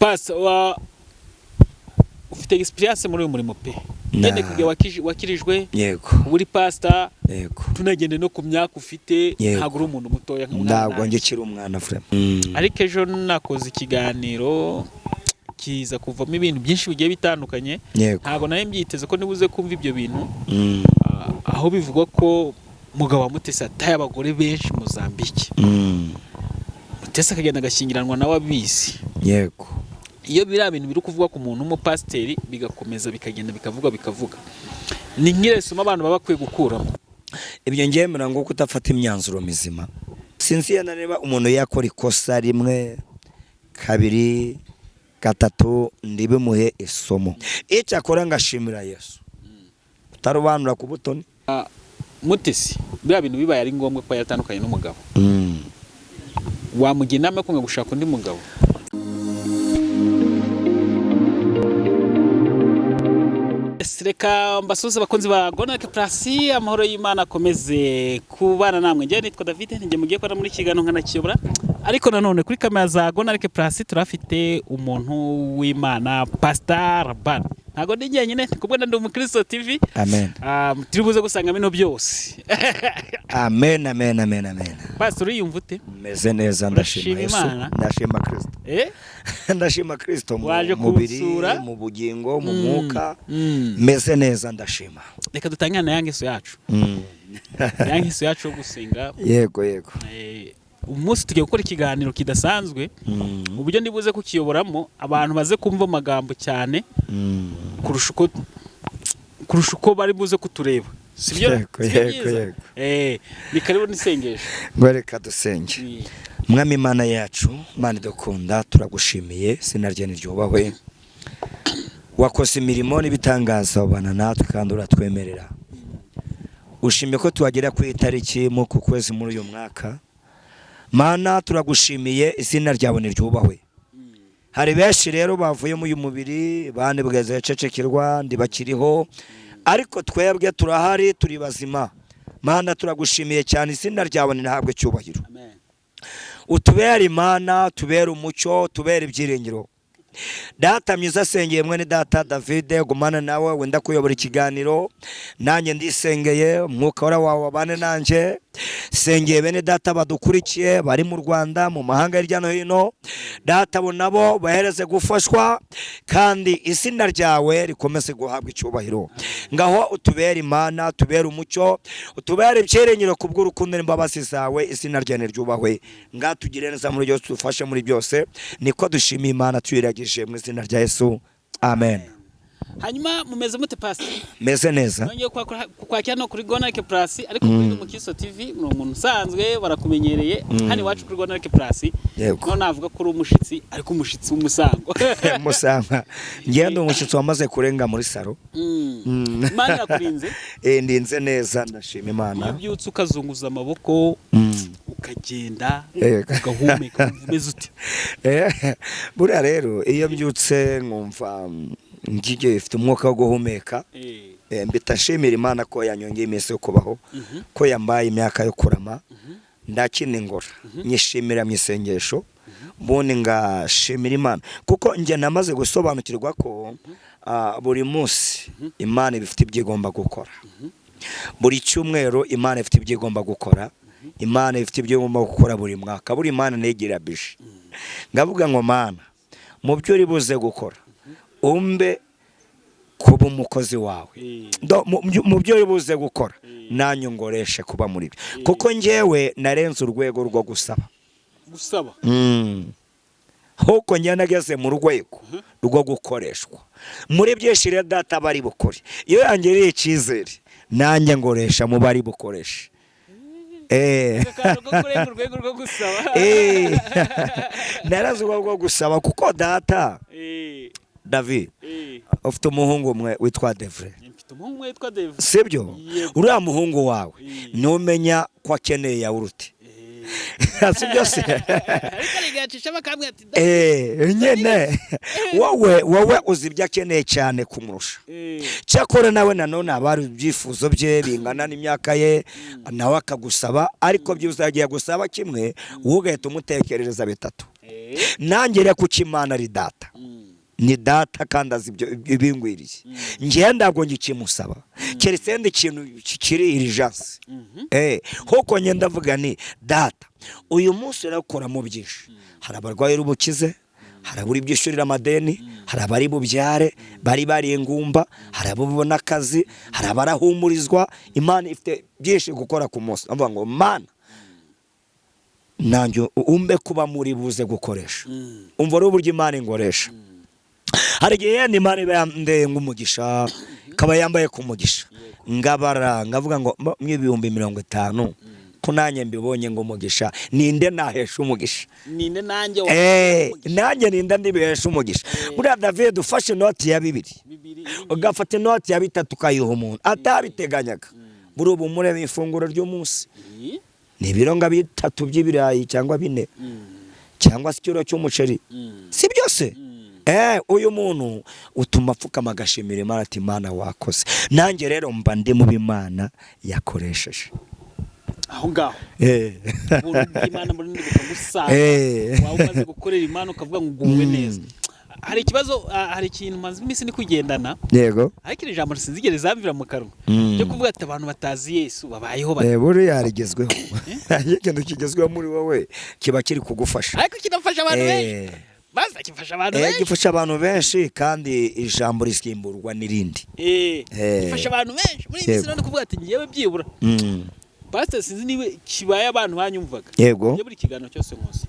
Pasi wa ufite experience muri uyu murimo pe. Ugende kugira wakirijwe. Yego. Uba uri pastor. Yego. Tunagende no ku myaka ufite. Yego. Ntabwo uri umuntu mutoya nk'umwana. Ntabwo ngikiri umwana vraiment. Ariko ejo nakoze ikiganiro kiza kuvamo ibintu byinshi bigiye bitandukanye. Yego. Ntabwo nari mbyiteze ko nibuze kumva ibyo bintu. Aho bivugwa ko mugabo wa Mutesi ataye abagore benshi Mozambique. Mutesi akagenda agashyingiranwa nawe abizi. Yego. Iyo biriya bintu biri kuvugwa ku muntu w'umupasiteri, bigakomeza bikagenda bikavuga bikavuga, ni nk'iresomo abantu baba bakwiye gukuramo. Ibyo ngemera ngo kudafata imyanzuro mizima. Sinzi iyo niba umuntu yakora ikosa rimwe, kabiri, gatatu, ndibimuhe isomo. Icyakora ngashimira Yesu utarobanura ku butoni. Mutesi, biriya bintu bibaye ari ngombwa ko yatandukanye n'umugabo, wamugira inama yo kwanga gushaka undi mugabo? Reka mbasuhuze abakunzi ba Gonarike Plus, amahoro y'Imana akomeze kubana namwe. Njyewe nitwa David, njye mugiye kubana muri kiganiro nkanakiyobora, ariko nanone kuri kamera za Gonarike Plus turafite umuntu w'Imana, Pastor Laban. Ntabwo ndi njyenyine, ndi kumwe na Ndi Umukristo TV. Amen. Turi buze gusanga bino byose. Amen, amen, amen, amen. Pastor, uriyumva ute? Meze neza, ndashima Urashima Yesu. Imana? Ndashima Kristo. Ndashima Kristo mu Waje mubiri, kunsura? mu bugingo, mu mwuka. Meze neza, ndashima. Reka dutangire na ya ngeso yacu. Ya ngeso yacu yo gusenga. Yego, yego. Umunsi tugiye gukora ikiganiro kidasanzwe, uburyo ndibuze kukiyoboramo abantu baze kumva amagambo cyane kurusha uko bari buze kutureba, sibyo? Yego, Sibyo yego, byiza? Yego. Ni karibu n'isengesho. Ngo reka dusenge. Mwami Imana yacu, Imana idukunda, turagushimiye, izina rye niryubahwe. Wakoze imirimo n'ibitangaza, ubana natwe kandi uratwemerera. Ushimye ko tuhagera ku itariki mu ku kwezi muri uyu mwaka. Mana, turagushimiye, izina ryawe niryubahwe. Hari benshi rero bavuye mu uyu mubiri, bandi bweze cecekerwa, ndibakiriho, ariko twebwe turahari, turi bazima. Mana, turagushimiye cyane, izina ryawe ntihabwe icyubahiro. Amen. Utubere Imana, tubere umucyo, tubere ibyiringiro. Data mwiza, asengeye mwene data David, gumana nawe wenda kuyobora ikiganiro, nanjye ndisengeye, umwuka wera wawe wabane nanjye. Sengeye bene data badukurikiye bari mu Rwanda, mu mahanga hirya no hino, data abo nabo bahereze gufashwa, kandi izina ryawe rikomeze guhabwa icyubahiro. Ngaho utubere Imana, tubere umucyo, utubere ibyiringiro kubw'urukundo n'imbabazi zawe, izina ryawe niryubahwe. Ngatugire neza muri byose, tudufashe muri byose, niko dushimiye Imana tuyiragije mu izina rya Yesu, amen. Hanyuma mumeze mute, Pastor? Meze neza. Nongeye kukwakira no kuri Gonarike Plus, ariko kuri Umukiso TV ni umuntu usanzwe barakumenyereye. Hano iwacu kuri Gonarike Plus Yego. no navuga ko uri umushitsi, ariko umushitsi w'umusango. Musanga ngende umushyitsi wamaze kurenga muri saro. Imana irakurinze? Ndinze neza, ndashima Iyo Imana. ubyutse ukazunguza amaboko, ukagenda, Yego. ugahumeka, wumva umeze ute? Buriya rero iyo mbyutse nkumva ngiye ifite umwuka wo guhumeka, mpita nshimira Imana ko yanyongeye iminsi yo kubaho, ko yambaye imyaka yo kurama. Ndakina ingora nyishimira mu isengesho, ubundi ngashimira Imana, kuko njye namaze gusobanukirwa ko buri munsi Imana iba ifite ibyo igomba gukora, buri cyumweru Imana ifite ibyo igomba gukora, Imana ifite ibyo igomba gukora buri mwaka, buri Imana ntigira bije. Ngavuga ngo Mana, mu byo uri buze gukora, umbe kuba umukozi wawe. Mu byo uri buze gukora, nanjye ngoreshe kuba muri byo, kuko njyewe narenze urwego rwo gusaba. Gusaba. Ahubwo njye nageze mu rwego rwo gukoreshwa muri byinshi. Rero data bari bukore, iyo yangiriye icyizere, nanjye ngoresha mu bari bukoreshe. Akantu ko kurenga urwego rwo gusaba. Narazi urwego rwo gusaba, kuko data David, ufite umuhungu umwe witwa Devre. Mfite umuhungu witwa David. Sibyo? Yego. Uriya muhungu wawe numenya ko akeneye yawurute, sibyo se? Ariko arigacisha bakambwira ati Nyene wowe uzi ibyo akeneye cyane kumurusha. Cyakora nawe nanone haba hari ibyifuzo bye bingana n'imyaka ye, nawe akagusaba, ariko byo uzagiye gusaba kimwe, wowe ugahita umutekerereza bitatu. Nanjye rero kuko Imana ari data, ni data kandi azi ibyo ibingwiriye, ngewe ntabwo ngikimusaba keretse yenda ikintu kiri urgence. Hoko njye ndavuga ni data, uyu munsi urakoramo byinshi. Hari abarwayi ubukize, hari aburi byishyurira amadeni, hari abari bubyare bari bariye ingumba, hari abo bubona akazi, hari abarahumurizwa. Imana ifite byinshi gukora ku munsi. Ndavuga ngo Mana, nanjye umbe kuba muri buze gukoresha. Umva rero uburyo Imana ingoresha. Hari igihe yenda Imana iba yandeye nk'umugisha, ikaba yambaye ku mugisha, ngabara ngavuga ngo 50,000 ko nanjye mbibonye ngo umugisha, ninde nahesha umugisha? Ninde nanjye Nanjye ninde ndibihesha umugisha? Buriya David, ufashe inoti ya 2, 2, ugafata inoti ya 3 ukayiha umuntu atabiteganyaga, buri ubu mureba ifunguro ry'umunsi ni ibiro nka 3 by'ibirayi cyangwa 4 cyangwa se ikiro cy'umuceri, si byose? Uyu muntu utuma apfukama agashimira Imana ati Imana wakoze. Nanjye rero mba ndi mu b'Imana yakoresheje. Aho ngaho ubuntu bw'Imana bunini bukagusanga, waba umaze gukorera Imana ukavuga ngo uguwe neza. Hari ikibazo, hari ikintu maze iminsi ni kugendana, ariko iri jambo sinzigere zamvira mu kanwa, ryo kuvuga ati abantu batazi Yesu babayeho bate? Buriya rigezweho. Iyo ikintu kigezweho muri wowe kiba kiri kugufasha. Ariko kinafasha abantu benshi, baza gifasha abantu benshi. Gifasha abantu benshi, kandi ijambo risimburwa n'irindi. Gifasha abantu benshi muri iyi minsi. Rero kuvuga ati ngewe byibura, pastor, sinzi niba kibaye abantu banyumvaga, njye buri kiganiro cyose nkoze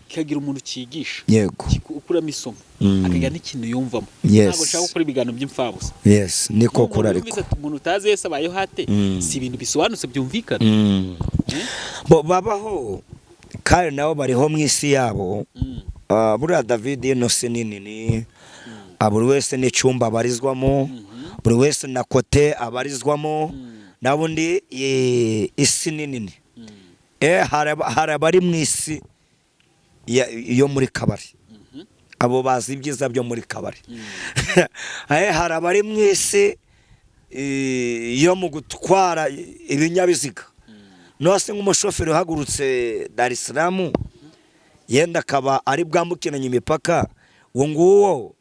kikagira umuntu cyigisha, ukuramo isomo, akagira n'ikintu yumvamo. Ntabwo nshaka gukora ibiganiro by'imfabusa. Yes, niko Umuntu kuri ariko yumvise ati umuntu utazi Yesu abayeho ate? Si ibintu bisobanutse byumvikana. Bo babaho kandi nabo bariho mu isi yabo. Buriya David, ino si nini, ni buri wese n'icyumba abarizwamo, buri wese na côté abarizwamo. Nabundi isi ni nini. Hari abari mu isi yo muri kabari, abo bazi ibyiza byo muri kabari. Hari abari mu isi yo mu gutwara ibinyabiziga. Nose nk'umushoferi uhagurutse Dar es Salaam, yenda akaba ari bwambukiranye imipaka, uwo nguwo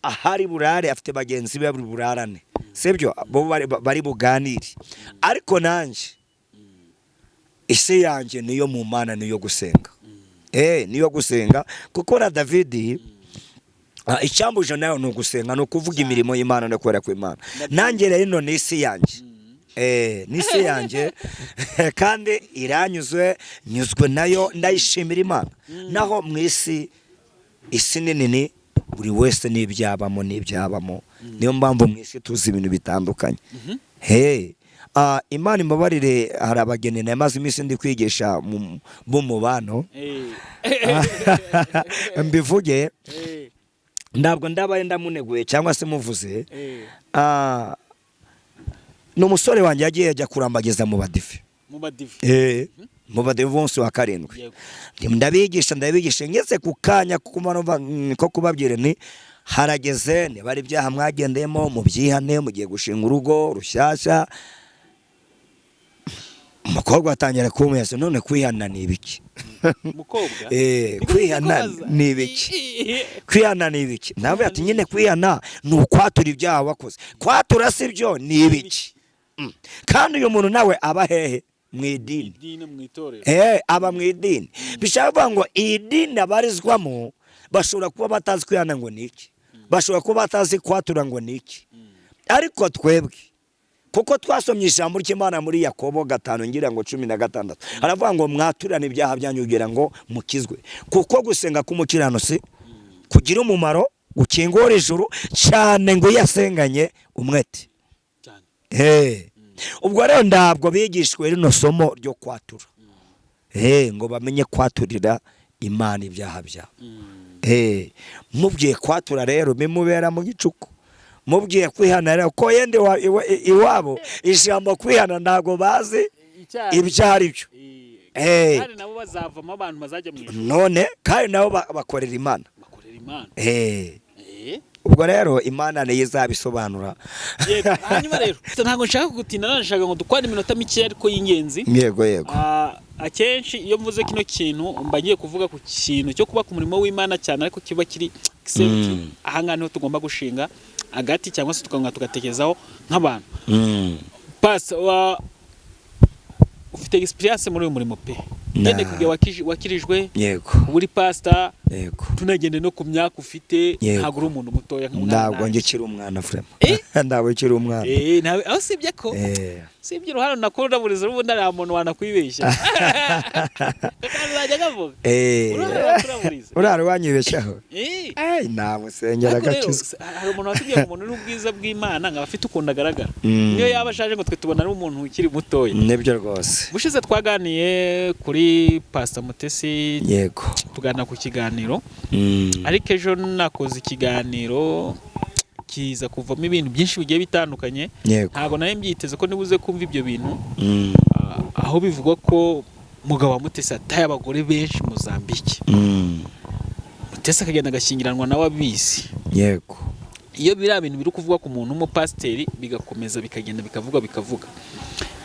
ahari burare afite bagenzi be bari burarane, sibyo? Bo bari buganire. Ariko nanjye isi yanjye niyo mu Mana, niyo gusenga, niyo gusenga, kuko na David, icyambuje nayo ni ugusenga, ni ukuvuga imirimo y'Imana no kubera kw'Imana. Nanjye rero ino ni isi yanjye, ni isi yanjye kandi iranyuzwe, nyuzwe nayo, ndayishimira Imana. Naho mu isi, isi ni nini, buri wese n'ibyabamo n'ibyabamo. Niyo mpamvu mu isi tuzi ibintu bitandukanye. Hey, Imana imbabarire, hari abageni namaze iminsi ndi kwigisha b'umubano. Mbivuge, ntabwo ndabaye ndamuneguye cyangwa se muvuze. Ni umusore wanjye yagiye ajya kurambagiza mu badive. Mu badive. Mu badive umunsi wa 7. Ndabigisha, ndabigisha, ngeze ku kanya ko ko kubabwira ni harageze, niba ari ibyaha mwagendeyemo mubyihane, mugiye gushinga urugo rushyashya. Umukobwa atangira kumwesa, none kwihana ni ibiki? Umukobwa? Eh, Niko kwihana kubaza. ni ibiki? Kwihana ni ibiki? Nawe ati nyine kwihana ni ukwatura ibyaha wakoze. Kwatura si byo ni ibiki? Kandi uyu muntu nawe aba hehe? Mu idini. Idini, mu itorero. Aba mu idini. Bishaka kuvuga ngo iyi dini abarizwamo bashobora kuba batazi kwihana ngo ni iki, bashobora kuba batazi kwatura ngo ni iki. Ariko twebwe kuko twasomye ijambo ry'Imana muri Yakobo 5 ngira ngo 16, haravuga ngo mwaturane ibyaha byanyu kugira ngo mukizwe, kuko gusenga k'umukiranutsi kugira umumaro, gukingura ijuru cyane, ngo iyo asenganye umwete. Cyane. Ubwo rero ntabwo bigishwe rino somo ryo kwatura, ngo bamenye kwaturira Imana ibyaha byabo. Mubwiye kwatura rero bimubera mu gicuku, mubwiye kwihana rero ko yende iwabo ijambo kwihana ntabwo bazi Icyaha. ibyo ari byo. Kandi nabo bazavamo abantu bazajya mu ijuru. None kandi nabo bakorera Imana. Bakorera Imana. Ubwo rero Imana niyo izabisobanura. Yego. Hanyuma rero ntabwo nshaka kugutinda, nashaka ngo dukwane iminota mike ariko y'ingenzi. Yego. Akenshi iyo mvuze kino kintu, mba ngiye kuvuga ku kintu cyo kuba ku murimo w'Imana cyane, ariko kiba kiri except ahangaha niho tugomba gushinga agati, cyangwa se tukongera tugatekerezaho nk'abantu. Pastor, ufite experience muri uyu murimo pe. Gende kubwe wakirijwe, uri pastor, tunagende no ku myaka ufite, ntabwo uri umuntu mutoya nk'umwana. Ntabwo ngikiri umwana, vraiment. Ntabwo nkiri umwana. Nawe aho usibye ko usibye uruhare nakuraburiza, ubundi nta muntu wanakwibeshya, kakazajya kavuga. Uruhare nakuraburiza. Urara wanyibeshyaho. Ay, namusengera Ariko rero agakizwa. hari umuntu watubwiye ngo umuntu ni ubwiza bw'Imana, ngo aba afite ukuntu agaragara, niyo yaba ashaje, ngo twe tubona ari umuntu ukiri mutoya. Nibyo rwose. Bushize twaganiye kuri Pastor Mutesi, tuganira ku kiganiro, ariko ejo nakoze ikiganiro kiza kuvamo ibintu byinshi bigiye bitandukanye. Ntabwo nari mbyiteze ko nibuze kumva ibyo bintu, aho bivugwa ko mugabo wa Mutesi ataye abagore benshi Mozambique, Mutesi akagenda agashyingiranwa nawe abizi. Iyo biriya bintu biri kuvugwa ku muntu w'umupasiteri, bigakomeza bikagenda bikavuga bikavuga,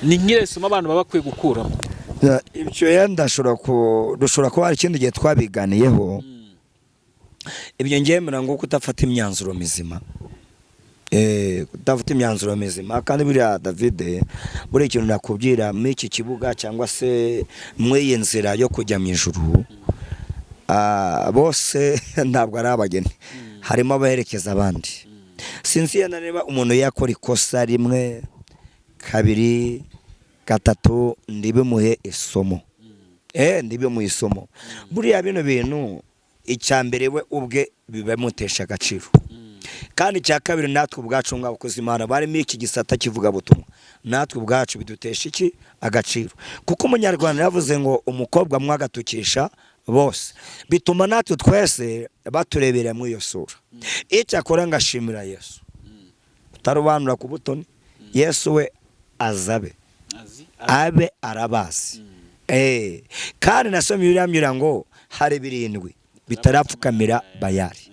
ni nk'isomo abantu baba bakwiye gukuramo. Ibyo yenda ashobora ku dushobora kuba hari ikindi gihe twabiganiyeho. Ibyo ngemera ngo kudafata imyanzuro mizima, kudafata imyanzuro mizima. Kandi buriya David, buriya ikintu nakubwira muri iki kibuga cyangwa se muri iyi nzira yo kujya mu ijuru, bose ntabwo ari abageni, harimo abaherekeza abandi. Sinzi yenda niba umuntu yakora ikosa rimwe, kabiri, gatatu, ndibimuhe isomo, ndibimuhe isomo. Buriya bino bintu, icya mbere we ubwe bibamutesha agaciro, kandi icya kabiri natwe ubwacu nk'abakozi Imana barimo iki gisata kivugabutumwa, natwe ubwacu bidutesha iki agaciro, kuko Umunyarwanda yavuze ngo umukobwa mwagatukisha bose. Bituma natwe twese baturebera muri iyo sura. Icyakora ngashimira Yesu utarobanura ku butoni. Yesu we azabe azi abe arabazi. Kandi nasomye bibiliya ngo hari birindwi bitarapfukamira Bayari.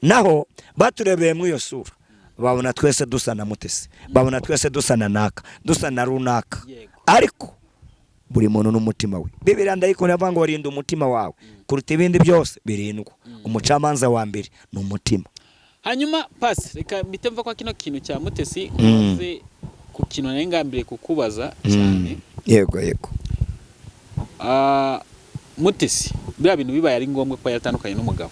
Naho baturebeye muri iyo sura, babona twese dusa na Mutesi, babona twese dusa na naka, dusa na runaka. Ariko buri muntu n'umutima we. Bibiliya ndayikunda, avuga ngo rinda umutima wawe kuruta ibindi byose birindwa. Umucamanza wa mbere ni umutima. Hanyuma pasi, reka mpite mva kwa kino kintu cya Mutesi, nkoze ku kintu nari ngambiriye kukubaza cyane. Yego yego. Mutesi, biriya bintu bibaye ari ngombwa ko yatandukanye n'umugabo,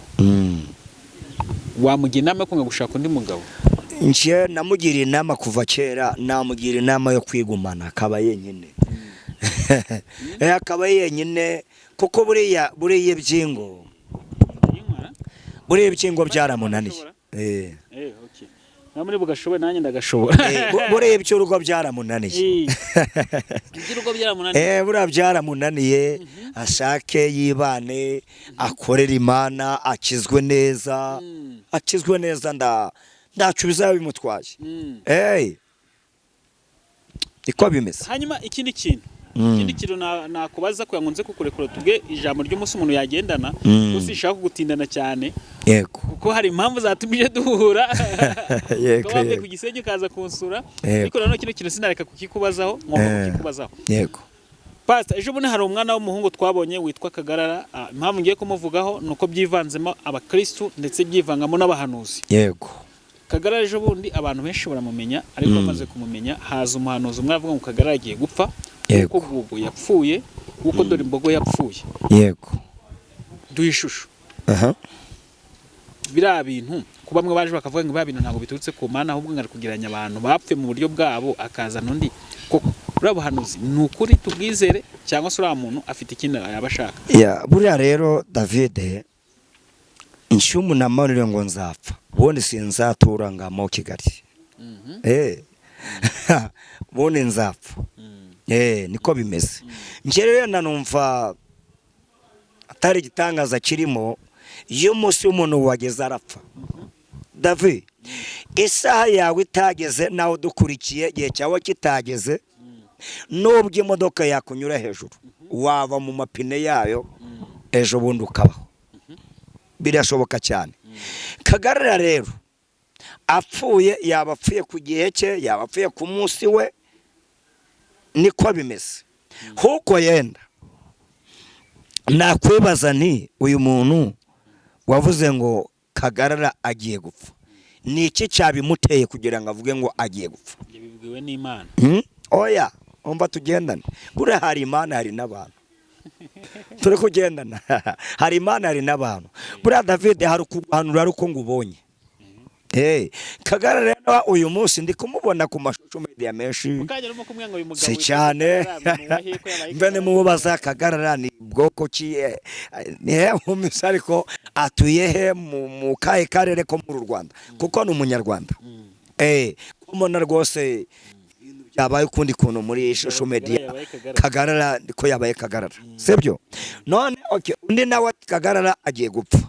wamugira inama yo kwanga gushaka undi mugabo? Njye namugiriye inama kuva kera, namugira inama yo kwigumana akaba yenyine. Akaba yenyine, kuko buriya ibyingo byaramunaniye. Okay. Nka muri bugashobora, nanjye ndagashobora. Buriya iby'urugo byaramunaniye. Iby'urugo byaramunaniye. Buriya byaramunaniye. Ashake yibane, akorere Imana, akizwe neza. Akizwe neza, nda ntacyo bizaba bimutwaye. Niko bimeze. Hanyuma ikindi kintu, ikindi kintu nakubaza kugira ngo nze kukurekura, tubwe ijambo ry'umunsi umuntu yagendana, gusa ishaka kugutindana cyane, kuko hari impamvu zatumije duhura, ukaba wavuye ku Gisenyi ukaza kunsura. Ariko nanone kino kintu sinareka kukikubazaho, ngomba kukikubazaho. Pastor, ejo bundi hari umwana w'umuhungu twabonye witwa Kagarara. Impamvu ngiye kumuvugaho ni uko byivanzemo abakristu ndetse byivangamo n'abahanuzi. Kagarara ejo bundi abantu benshi baramumenya, ariko bamaze kumumenya haza umuhanuzi umwe avuga ngo Kagarara agiye gupfa, kuko Gugu yapfuye, kuko dore imbogo yapfuye. Duhe ishusho. Biriya bintu, ku bamwe baje bakavuga ngo biriya bintu ntabwo biturutse ku Mana, ahubwo ngo ari kugereranya abantu bapfuye mu buryo bwabo akazana undi. Koko buriya buhanuzi ni ukuri tubwizere, cyangwa se uriya muntu afite ikindi yaba ashaka? Ya, buriya rero David, inshumu namanure ngo nzapfa, ubundi sinzatura ngamo Kigali. Ubundi nzapfa. Niko bimeze. Njye rero nanumva atari igitangaza kirimo iyo umunsi w'umuntu wageze arapfa. David, isaha yawe itageze, nawe udukurikiye, igihe cyawe kitageze, nubwo imodoka yakunyura hejuru wava mu mapine yayo, ejo bundi ukabaho. Birashoboka cyane. Kagarara rero apfuye, yaba apfuye ku gihe cye, yaba apfuye ku munsi we, niko bimeze. Huko yenda Nakwibaza nti uyu muntu wavuze ngo Kagarara agiye gupfa, ni iki cyabimuteye kugira ngo avuge ngo agiye gupfa? Yabibwiwe n'Imana. Oya, umva, tugendane. Buriya hari Imana, hari n'abantu. Turi kugendana? Hari Imana, hari n'abantu. Buriya David, hari ukuguhanura ari uko ngubonye. Kagarara rero uyu munsi ndi kumubona ku mashusho media menshi. Mukanya urimo kumwe ngo uyu mugabo Si witwa cyane. Kagarara, ni uwahe ko yabaye Mbe Kagarara? nimubaza Kagarara ni bwoko ki, ni he wumvise, ariko atuye he, mu kahe karere ko muri Rwanda, kuko ni umunyarwanda. Kumubona rwose ibintu byabaye ukundi kuntu muri social media. Yabaye Kagarara. Kagarara ko yabaye Kagarara, sibyo? None okay, undi nawe ati Kagarara agiye gupfa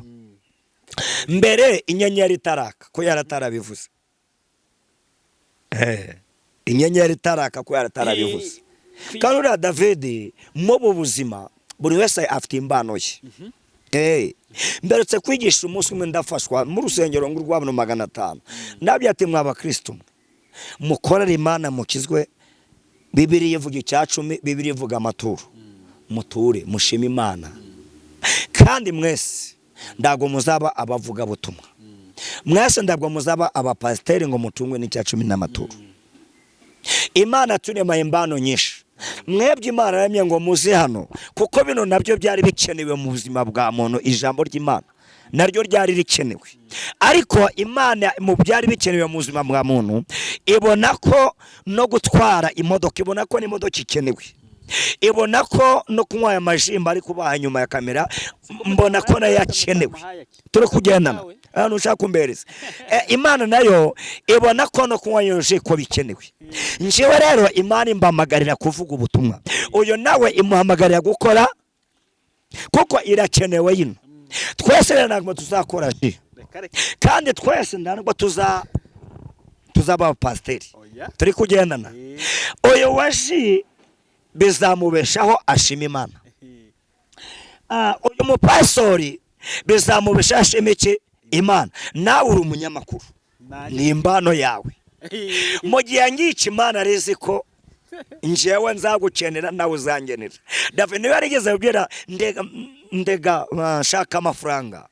mbere inyenyeri itaraka, ko yaratarabivuze. Inyenyeri itaraka, ko yaratarabivuze. Kandi uriya David, mu buzima buri wese afite impano ye. Mberetse kwigisha umunsi umwe, ndafashwa mu rusengero ngo rw'abantu 500. Nabyo ati: "Mwa bakristo mukorere Imana, mukizwe. Bibiliya ivuga 10%, Bibiliya ivuga amaturo, muture mushime Imana. Kandi mwese ntabwo muzaba abavugabutumwa, mwese ntabwo muzaba abapasiteri ngo mutungwe 10% n'amaturo. Imana turemaye impano nyinshi. Mwebwe Imana yaremye ngo muze hano, kuko bino nabyo byari bikenewe mu buzima bwa muntu. Ijambo ry'Imana naryo ryari rikenewe, ariko Imana mu byari bikenewe mu buzima bwa muntu ibona ko no gutwara imodoka, ibona ko n'imodoka ikenewe, ibona ko no kunywa aya majimba ari kubaha nyuma ya kamera, mbona ko nayo akenewe. Turi kugendana? Ahantu ushaka kumbereza. Imana nayo ibona ko no kunywa iyo ji ko bikenewe. Njyewe rero Imana imbamagarira kuvuga ubutumwa, uyu nawe imuhamagarira gukora kuko irakenewe yino. Twese rero ntabwo tuzakora ji, Reka reka. kandi twese ntabwo tuzaba abapasiteri. Oya. Turi kugendana? Uyu wa ji bizamubeshaho ashima Imana. Uyu mupasori bizamubeshaho ashima iki? Imana. Nawe uri umunyamakuru, ni impano yawe. Mu gihe ngica, Imana arizi ko njyewe nzagukenera, nawe uzangenera. David niba yarigeze kubwira ndega ndega, nshaka amafaranga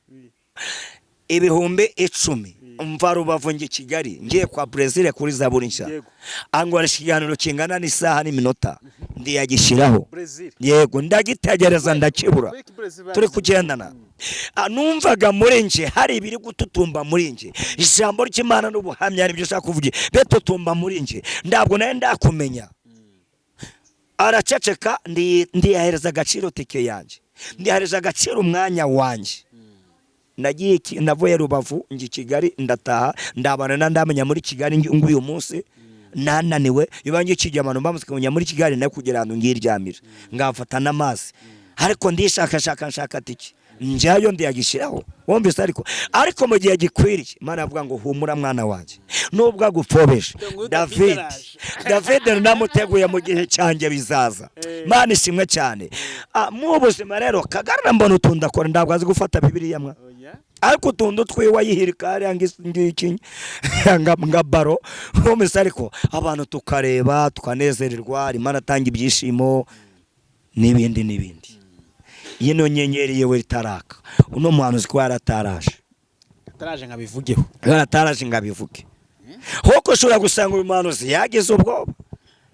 10,000, mva Rubavu njye Kigali, ngiye kwa Brezil kuri Zaburi Nshya." Yego. Angora ikiganiro kingana n'isaha n'iminota, ndiyagishyiraho. Brazil. Yego, ndagitegereza ndakibura. Kubera Brazil. Turi kugendana? Numvaga muri nje hari ibiri gututumba muri nje, ijambo ry'Imana n'ubuhamya nibyo ushaka kuvuga bitutumba muri nje. Ntabwo nawe ndakumenya. Araceceka. Ndiyahereza agaciro tike yanjye, ndiyahereza agaciro umwanya wanjye. Nagiye navuye Rubavu njya i Kigali, ndataha, ndabana na ndamenya muri Kigali nguyu munsi nananiwe. Iyo ngiye kijya abantu bamaze kumenya muri Kigali, nayo kugira ngo ngiryamira ngafata n'amazi, ariko ndishakashaka nshaka tike njyayo, ndiyagishyiraho. Wumvise? Ariko mu gihe gikwiriye Imana avuga ngo: "Humura mwana wanjye, nubwo agupfobeje." Ngo David David araje. David namuteguye mu gihe cyanjye bizaza. Imana ishimwe cyane. Mu buzima rero Kagarara mbona utuntu akora, ntabwo azi gufata Bibiliya mwa. Oya. Ariko utuntu twiwe ayihirika hariya ngiki nga baro. Wumvise? Ariko abantu tukareba tukanezererwa, arimo aratanga ibyishimo n'ibindi n'ibindi. Yino nyenyeri yewe itaraka, uno muhanuzi ko yarataraje. Ataraje nkabivugeho. Yarataraje ngo abivuge, kuko ushobora gusanga uyu muhanuzi yagize ubwoba.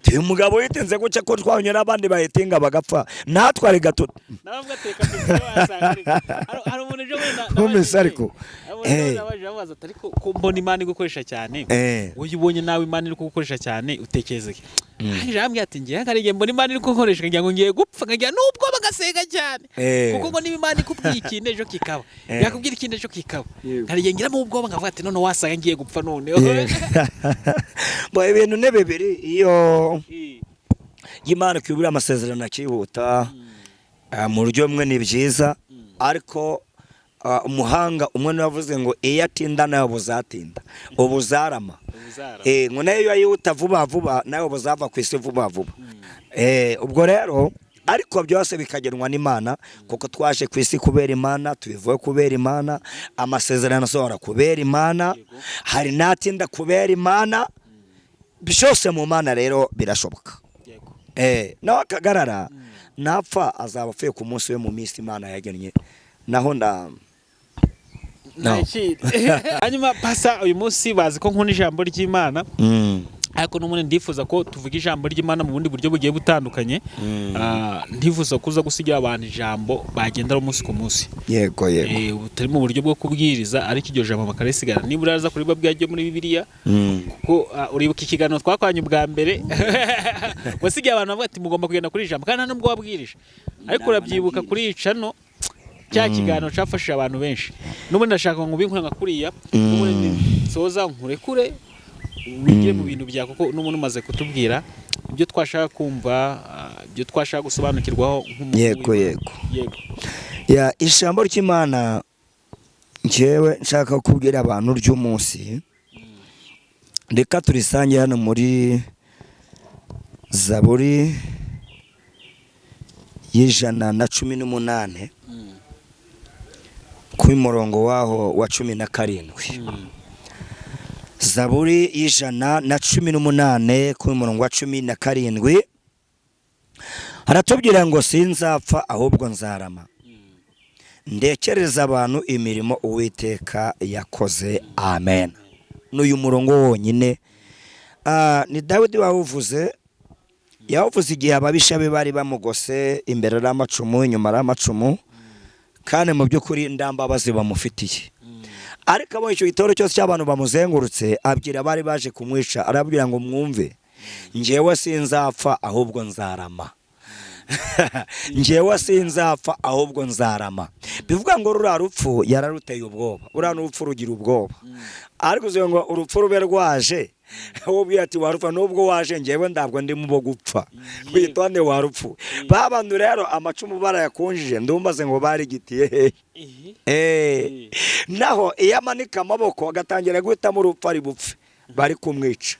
Uyu mugabo yitinze gutya, ko twabonye n'abandi bahitinga bagapfa, natwe ari gato. Naravuga ati reka tuvuge, wasanga hari umuntu ejo bundi Ntumese ariko. Hari umuntu ejo bundi nabajije, amubaza ati: "Ariko ko mbona Imana igukoresha cyane, wowe ubonye nawe Imana iri kugukoresha cyane utekereza iki?" Arangije arambwira ati: "Ngewe hari igihe mbona Imana iri kugukoresha nkagira ngo ngiye gupfa, nkagira n'ubwoba, ngasenga cyane, kuko ngo niba Imana ikubwiye ikintu ejo kikaba, yakubwira ikindi ejo kikaba, hari igihe ngiramo ubwoba nkavuga ati none wasanga ngiye gupfa noneho." Bo ibintu ni bibiri. Iyo Imana ikubwira amasezerano akihuta, mu buryo bumwe ni byiza, ariko umuhanga umwe niwe wavuze ngo iyo atinda nawe buzatinda ubuzarama. Ubuzarama. Ngo nayo iyo yihuta vuba vuba nawe buzava ku isi vuba vuba. Ubwo rero ariko byose bikagenwa n'Imana, kuko twaje ku isi kubera Imana, tubivuye kubera Imana, amasezerano asohora kubera Imana, hari n'atinda kubera Imana. Byose mu Mana rero birashoboka. Yego. Nawe Akagarara Napfa azaba apfuye ku munsi we, mu minsi Imana yagennye, naho nda Nta No. kindi. Hanyuma pasa, uyu munsi bazi ko nkunda ijambo ry'Imana, ariko n'ubundi ndifuza ko tuvuga ijambo ry'Imana mu bundi buryo bugiye butandukanye. Ndifuza kuza gusigira abantu ijambo bagendera umunsi ku munsi. Yego yego. Butari mu buryo bwo kubwiriza, ariko iryo jambo bakarisigarana, nibura uraza kuribabwira ryo muri Bibiliya, kuko uribuka ikiganiro twakwanye ubwa mbere, wasigiye abantu bavuga ati mugomba kugenda kuri iri jambo, kandi nta nubwo wabwirije, ariko urabyibuka kuri iyi cano cya kiganiro cyafashije abantu benshi. N'ubundi ndashaka ngo ubinkure nka kuriya, n'ubundi nsoza nkurekure wigire mu bintu bya, kuko n'ubundi umaze kutubwira ibyo twashaka kumva, ibyo twashaka gusobanukirwaho nk'umuntu Yego. w'Imana. Yego. Yego. Ya, ijambo ry'Imana njyewe nshaka kubwira abantu ry'umunsi, reka turisange hano muri Zaburi y'118, ku murongo waho wa 17. Zaburi y'118 ku murongo wa 17 haratubwira ngo: "Sinzapfa, ahubwo nzarama, ndekereza abantu imirimo Uwiteka yakoze." Amen. N'uyu murongo wonyine. Ni Dawidi wawuvuze. Yawuvuze igihe ababisha be bari bamugose, imbere ari amacumu, inyuma ari amacumu, kandi mu by'ukuri ndambabazi bamufitiye. Ariko abonye icyo gitoro cyose cy'abantu bamuzengurutse, abwira abari baje kumwica, arabwira ngo: "Mwumve, njyewe sinzapfa, ahubwo nzarama. Njyewe sinzapfa, ahubwo nzarama." Bivuga ngo ruriya rupfu yararuteye ubwoba. Uriya n'urupfu rugira ubwoba, ariko uzi ngo urupfu rube rwaje, wowe ubwira ati: "Warupfa, nubwo waje, njyewe ntabwo ndi mu bo gupfa, witonde warupfu." Ba bantu rero amacumu barayakunjije, ndumbaze ngo barigitiye hehe? Naho iyo amanika amaboko agatangira guhitamo urupfu ari bupfe, bari kumwica.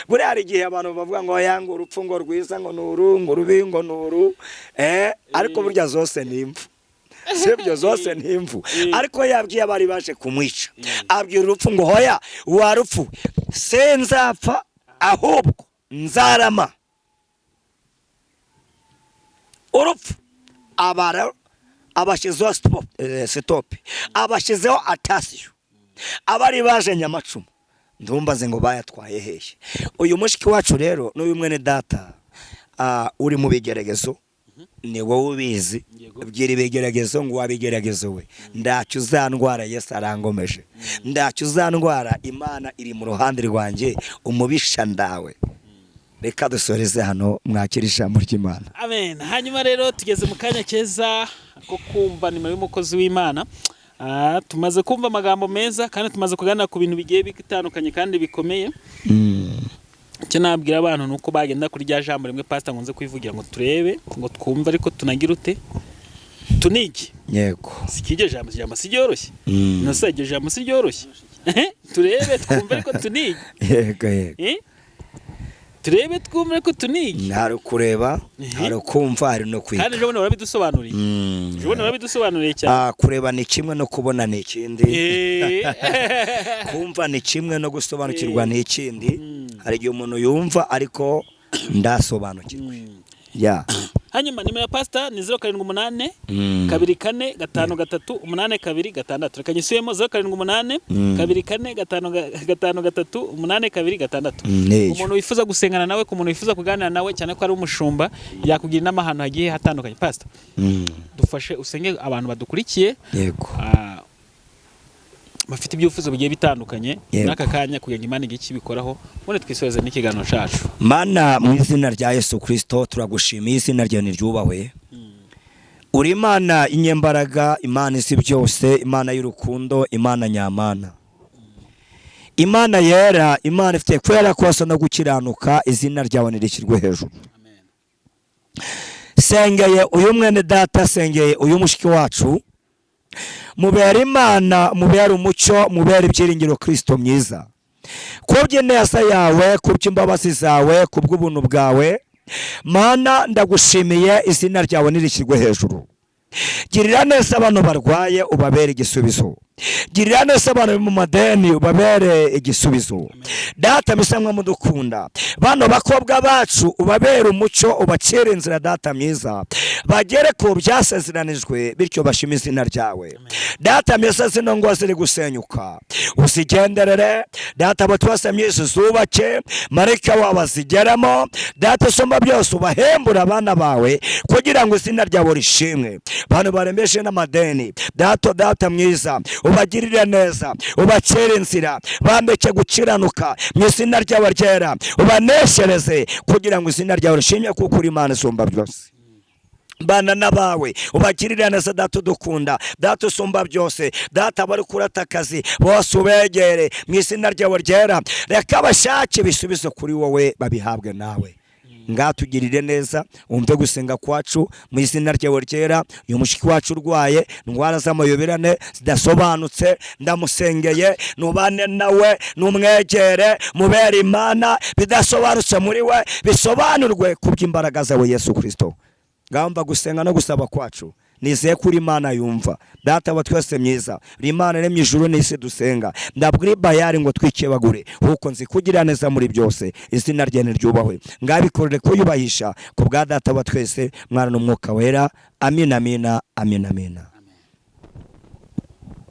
Buriya hari igihe abantu bavuga ngo yanga urupfu, ngo rwiza ngo ni uru, ngo rubi ngo ni uru, ariko burya zose ni impfu, sibyo? Zose ni impfu. Ariko yabwiye abari baje kumwica, abwira urupfu ngo: "Hoya wa rupfu, sinzapfa, ahubwo nzarama." Urupfu abara abashyizeho stop, abashyizeho atasiyo. Abari baje nyamacumu, ndumbaze ngo bayatwaye hehe? Uyu mushiki wacu rero n'uyu mwene data uri mu bigeragezo, ni wowe ubizi. Bwira ibigeragezo ngo: "Wabigeragezo we, ntacyo uzandwara, Yesu arangomeje. Ntacyo uzandwara, Imana iri mu ruhande rwanjye, umubisha ndawe." Reka dusoreze hano, mwakira ijambo ry'Imana. Amen. Hanyuma rero tugeze mu kanya keza ko kumva nimero y'umukozi w'Imana. Tumaze kumva amagambo meza kandi tumaze kuganira ku bintu bigiye bitandukanye kandi bikomeye. Icyo nabwira abantu ni uko bagenda kuri rya jambo rimwe pastor nkunze kwivugira ngo turebe, ngo twumve, ariko tunagire ute? Tunige. Si iryo jambo, ijambo si ryoroshye. No se iryo jambo si ryoroshye? Turebe, twumve, ariko tunige. Yego yego. Eh? Turebe, twumve, ariko tunige. Hari ukureba, hari ukumva, hari no kwiga. Kandi ejo bundi warabidusobanuriye. Ejo bundi warabidusobanuriye cyane. Kureba ni kimwe, no kubona ni ikindi. Kumva ni kimwe, no gusobanukirwa ni ikindi. Hari igihe umuntu yumva ariko ndasobanukirwa. Ya. Hanyuma nimero ya pasita ni 078 24 53 82 6. Reka nyisubiyemo: 078 24 5 53 82 6. Niyo. Umuntu wifuza gusengana nawe, ku muntu wifuza kuganira nawe, cyane ko ari umushumba, yakugira inama ahantu hagiye hatandukanye. Pasita, dufashe usenge abantu badukurikiye, Yego. Bafite ibyifuzo bigiye bitandukanye n'aka kanya, kugira ngo Imana igire icyo ibikoraho, ubundi twisoreze n'ikiganiro cyacu. Mana, mu izina rya Yesu Kirisito turagushimiye, izina ryawe niryubahwe. Uri Imana inyembaraga, Imana isi byose, Imana y'urukundo, Imana nyamana, Imana yera, Imana ifite kwera kose no gukiranuka, izina ryawe nirishyirwe hejuru. Amen. Sengeye uyu mwene data, sengeye uyu mushiki wacu, mubera Imana, mubera umucyo, mubera ibyiringiro, Kirisito mwiza, kubw'ineza yawe, kubw'imbabazi zawe, kubw'ubuntu bwawe. Mana, ndagushimiye, izina ryawe nirishyirwe hejuru. Girira neza abantu barwaye, ubabere igisubizo. Girira neza abantu bari mu madeni, ubabere igisubizo. Data mwiza mudukunda, bano bakobwa bacu ubabere umucyo, ubacire inzira, Data mwiza, bagere ku byasezeranijwe, bityo bashime izina ryawe. Data mwiza, zino ngo ziri gusenyuka, uzigenderere. Data wa twese mwiza, zubake, marayika wawe azigeramo. Data usumba byose, ubahembure abana bawe kugira ngo izina ryawe rishimwe. Bantu barembeje n'amadeni, Data, Data mwiza, ubagirire neza, ubacire inzira, bambeke gukiranuka mu izina ryawe ryera, ubaneshereze kugira ngo izina ryawe rishimwe, kuko uri Imana isumba byose. Bana n'abawe ubagirire neza. Data udukunda, Data usumba byose, Data, bari kurata akazi bose ubegere mu izina ryawe ryera. Reka bashake ibisubizo kuri wowe, babihabwe nawe. Ngatugirire neza, wumve gusenga kwacu mu izina ryawe ryera. Uyu mushiki wacu urwaye indwara z'amayoberane zidasobanutse, ndamusengeye, nubane nawe, numwegere, mubere Imana, bidasobanutse muri we bisobanurwe kubw'imbaraga zawe Yesu Kirisito. Ngamba gusenga no gusaba kwacu, nizeye ko uri Imana yumva. Data wa twese mwiza, uri Imana iremye ijuru n'isi dusenga. Ndabwira Bayari ngo twikebagure, kuko nzi kugira neza muri byose. Izina rye niryubahwe. Ngabikorere kuyubahisha ku bwa Data wa twese, Mwana n'Umwuka Wera. Amina, amina, amina, amina.